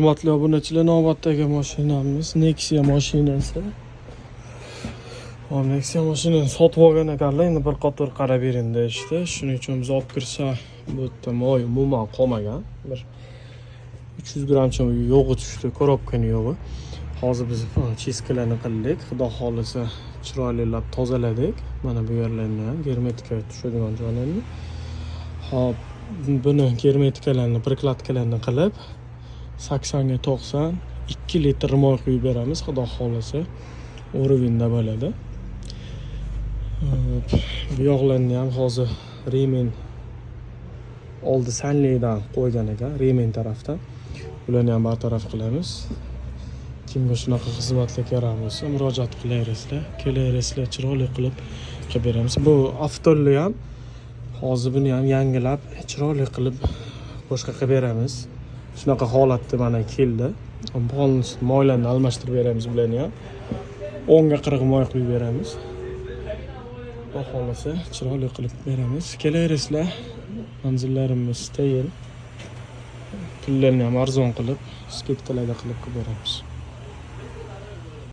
Hurmatli obunachilar, navbatdagi mashinamiz Nexia mashinasi. Hop, Nexia mashinani sotib olgan ekanlar, endi bir qator qarab bering deyishdi. Shuning uchun biz olib kirsa, bu yerda moy umuman qolmagan. Bir 300 grammcha yog'i tushdi, коробка ni yog'i. Hozir biz чистка larni qildik. Xudo xohlasa, chiroylilab tozaladik. Mana bu yerlarni ham germetika tushadigan joylarni. Hop, buni germetikalarni, прокладка larni qilib, 80 ga 90 2 litr moy quyib beramiz, xudo xohlasa, уровень da bo'ladi. Hop, bu yoqlarni ham hozir ремень oldi sanlidan qo'ygan ekan, ремень tarafdan. Ularni ham bartaraf qilamiz. Kimga shunaqa xizmatlar kerak bo'lsa, murojaat qilaverasizlar, kelaverasizlar, chiroyli qilib qilib beramiz. Bu avtolni ham hozir, buni ham yangilab, chiroyli qilib boshqa qilib beramiz. Shunaqa holatda mana keldi. Полностью moylarni almashtirib beramiz, bularni ham 10 ga 40 moy quyib beramiz. Xudo xohlasa, chiroyli qilib beramiz. Kelaverasizlar, manzillarimiz tayin, pullarni ham arzon qilib, скидка larda qilib qilib beramiz.